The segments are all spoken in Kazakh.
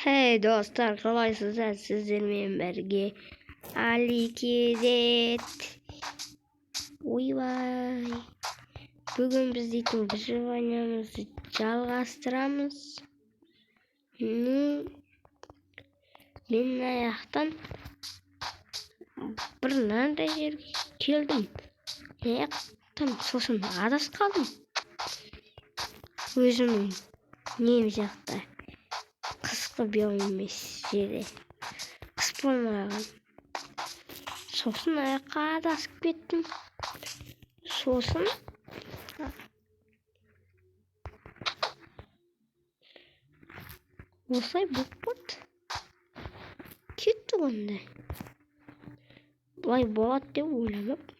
Hey достар, қалайсыздар? Сіздермен бірге Али KZ. Ойбай. Бүгін біз дейтін выживаниямызды жалғастырамыз. Ну, мен аяқтан бір мынандай жерге келдім. Аяқтан сосын адасып қалдым. Өзімнің нем жақта. Қысқы биом емес жерде. Қыс болмаған. Сосын аяққа адасып кеттім. Сосын осылай болып қалды. Кетті онда. Былай болады деп ойламаппын.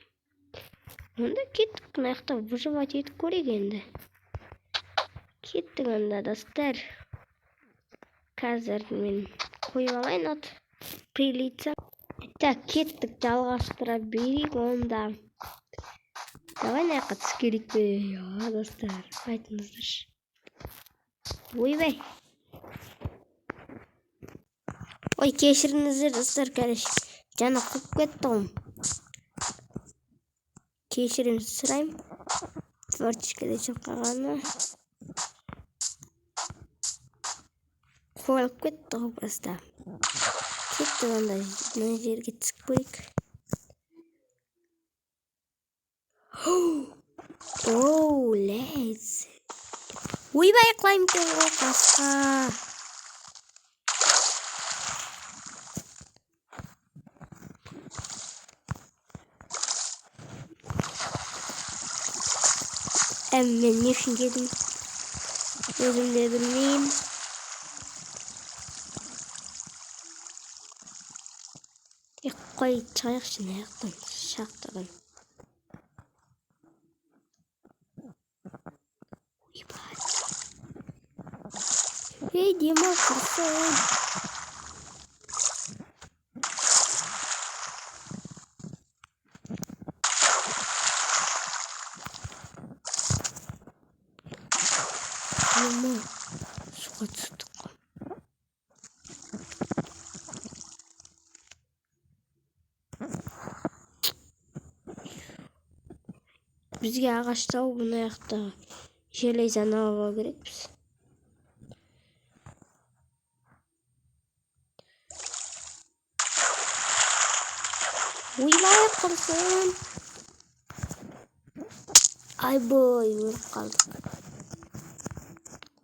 Онда кеттік, мына жақта выживать етіп көрейік енді. Кеттік онда, достар. Қазір мен қойып алайын от прилица. Так, кеттік, жалғастыра берейік онда. Давай мына жаққа түсіп келейік пе? Я, достар, айтыңыздаршы. Ойбай. Ой, кешіріңіздер, достар, короче, жаңа қуып кетті ғой. Кешірім сұраймын. Творческийде шығып қалғаны. Қуалап кетті ғой просто. Кетті онда, мына жерге түсіп көрейік. Оу, лез. Ойбай, құлаймын екен ғой қасқа. Мен не үшін келдім? Өзім де білмеймін. Қой, шығайықшы мына жақтан, шахтадан. Ойбай. Ей, демал құрсын. Ема, суға түстік қой. Бізге ағаш тауып, мына жақта железаны алып алу керекпіз. Ойбай, құрсын. Айбой, өліп қалдық.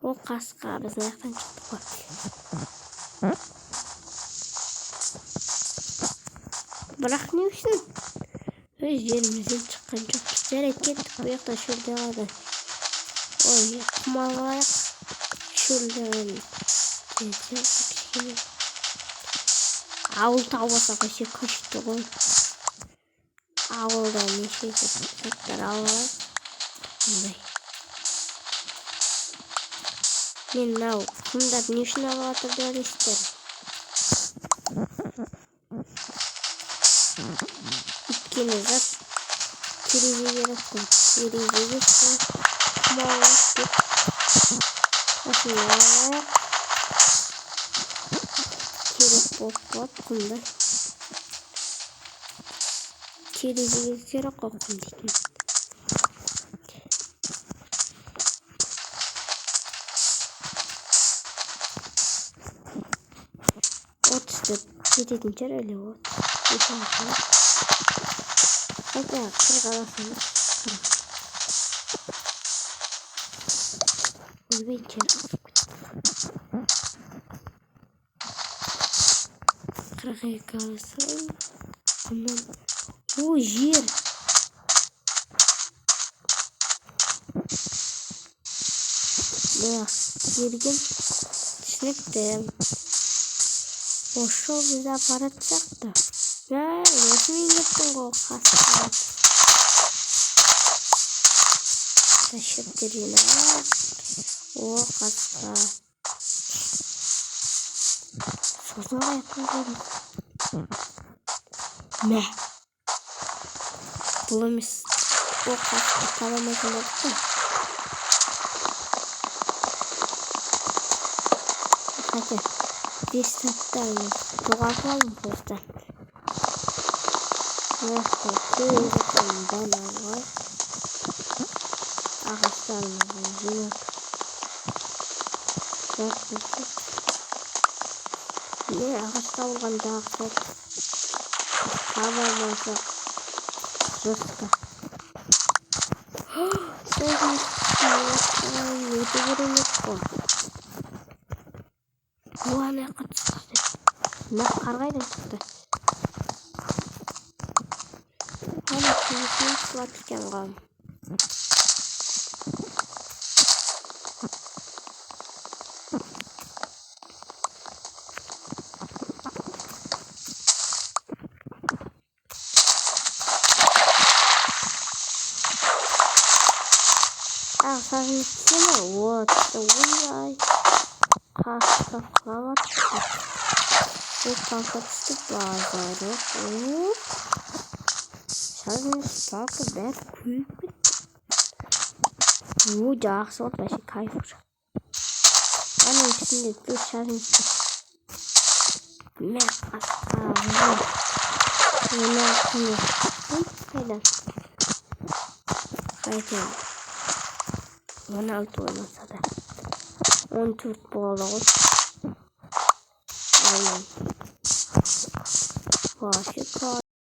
О, қасқа, біз мына жақтан шықтық қой. Бірақ не үшін? Өз жерімізден шыққан жоқпыз. Жарайды, кеттік, бұл жақта шөлде қалды. Ой, құм алып алайық. Шөлде қалды. Кішкене. Ауыл тауып алсақ вообще күшті ғой. Ауылда неше заттар алып алайық. Мындай. Мен мынау құмдарды не үшін алып жатыр деп ойлайсыздар? Өйткені зат терезе керек қой. Терезеге сол құм алайық деп. Осыны алайық. Керек болып қалады құмдар. Терезеге керек қой құм дейтін. 34 жететін шығар әлі 35. Хотя 40 аласың, 40. Ойбай, жер алып кетті. 42 аласың. Құмнан. О, жер. Мына жерген түсінікті. Осы жол бізді апаратын сияқты. Мә, осымен кеттің ғой, қасқа. Шөптер жинап. О, қасқа. Сосын қаяққа келдім? Мә. Бұл емес. О, қасқа таба алмайтын болдық қой. Хотя. Верстактарымыз жоғалтып алдым просто. Мына жақта қойып жатқан банан, ағаштарымызды жинап жатырмыз. Не, ағаш табылған жақсы, таба алмасақ, жестко. Өте керемет қой. О, ана жаққа түсті. Мына қар қайдан шықты? Ана төбесінен түсіп жатыр екен ғой. А, саженец түсе ме? О, түсті. Ойбай, қасқа құлап жатыр. Бұл палка түсті, базар жоқ. Саженец, палка, бәрі күйіп кетті. О, жақсы болды, вообще кайф уже. Аның үстінде төрт саженец. Мә, қасқа. 16 қайда? Қайда? 16 болмаса да 14 болады ғой. Aynen. Вообще.